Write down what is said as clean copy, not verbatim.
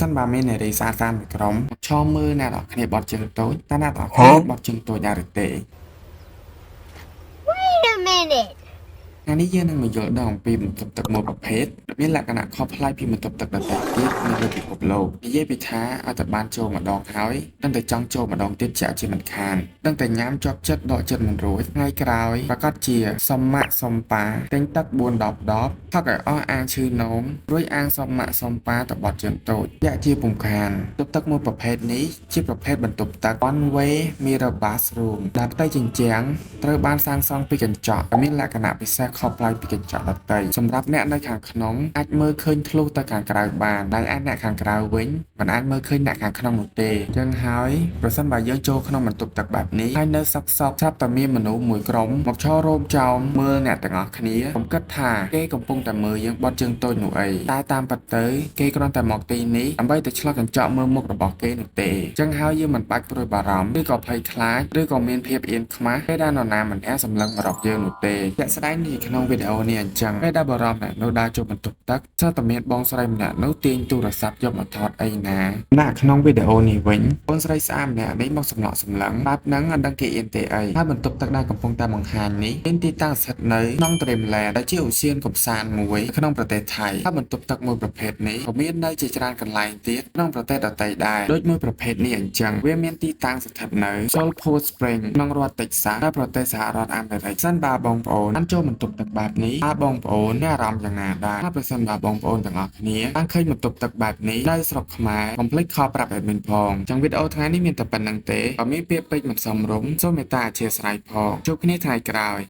សិនបើមាននារីស្អាតៗមួយក្រុមមកឈរមើលអ្នកនរគ្នាបត់ជើងតូចតើអ្នកនរគ្នាបត់ជើងតូចដែរឬទេ? Wait a minute. ថ្ងៃនេះយើងនឹងមកយល់ដឹងអំពីបន្ទប់ទឹកមួយប្រភេទដែលមានលក្ខណៈខុសប្លែកពីបន្ទប់ទឹកដទៃទៀតនៅលើពិភពលោកនិយាយពីថាឲ្យតែបានចូលម្ដងហើយដឹងតែចង់ចូលម្ដងទៀតជាក់ជាមិនខានដឹងតែញ៉ាំជាប់ចិត្តដកចិត្តមិនរួចថ្ងៃក្រោយប្រាកដជាសុំម៉ាក់សុំប៉ាទិញទឹក4 10 10ផឹកឲ្យអស់អាងឈឺនោមរួចអាងសុំម៉ាក់សុំប៉ាទៅបត់ជើងតូចជាក់ជាពុំខានបន្ទប់ទឹកមួយប្រភេទនេះជាប្រភេទបន្ទប់ទឹក One Way Mirror Bathroom ដែលផ្ទៃជញ្ជាំងត្រូវបានសាងសង់ពីកញ្ចក់ដែលមានលក្ខណៈពិសេសខុសប្លែកពីកញ្ចក់ដទៃសម្រាប់អ្នកនៅខាងក្នុងអាចមើលឃើញធ្លុះទៅខាងក្រៅបានតែឯអ្នកខាងក្រៅវិញមិនអាចមើលឃើញអ្នកខាងក្នុងនោះទេអញ្ចឹងហើយប្រសិនបើយើងចូលក្នុងបន្ទប់ទឹកបែបនេះហើយនៅសុកសុកស្រាប់តែមានមនុស្សមួយក្រុមមកឈររោមចោមមើលអ្នកទាំងអស់គ្នាកុំគិតថាគេកំពុងតែមើលយើងបត់ជើងតូចនោះអីតែតាមពិតទៅគេគ្រាន់តែមកទីនេះដើម្បីតែឆ្លុះកញ្ចក់មើលមុខរបស់គេនោះទេអញ្ចឹងហើយយើងមិនបាច់ព្រួយបារម្ភឬក៏ភ័យខ្លាចឬក៏មានភាពអៀនខ្មាស់ពេលដែលនរណាម្នាក់សម្លឹងមករកយើងនោះទេជាក់ស្ដែងនេះក្នុងវីដេអូនេះអញ្ចឹងពេលដែលបារម្ភអ្នកនោះដើរចូលបន្ទប់ទឹកសើតែមានបងស្រីម្នាក់នោះទាញទូរស័ព្ទយកមកថតអីណាណាក្នុងវីដេអូនេះវិញបងស្រីស្អាតម្នាក់នេះមកសម្លក់សម្លឹងបែបហ្នឹងអត់ដឹងគេអៀនទេអីហើយបន្ទប់ទឹកដែលកំពុងតែបង្ហាញនេះមានទីតាំងស្ថិតនៅក្នុង Dreamland ដែលជាឧទ្យានកម្សាន្តមួយក្នុងប្រទេសថៃហើយបន្ទប់ទឹកមួយប្រភេទនេះក៏មាននៅជាច្រើនកន្លែងទៀតក្នុងប្រទេសដទៃដែរដូចមួយប្រភេទនេះអញ្ចឹងវាមានទីតាំងស្ថិតនៅ Sulphur Spring ក្នុងរដ្ឋ Texas នៅប្រទេសសហរដ្ឋអាមេរិកសិនបើបងប្អូនបានចូលបន្ទប់ទឹកបែបនេះតើបងប្អូនមានអារម្មណ៍យ៉ាងណាដែរហើយប្រសិនបើបងប្អូនទាំងអស់គ្នាបានឃើញបន្ទប់ទឹកបែបនេះនៅស្រុកខ្មែរកុំភ្លេចខលប្រាប់ admin ផងចឹងវីដេអូថ្ងៃនេះមានតែប៉ុណ្ណឹងទេបើមានពាក្យពេចន៍មិនសមរម្យសូមមេត្តាអធ្យាស្រ័យផងជួបគ្នាថ្ងៃក្រោយ។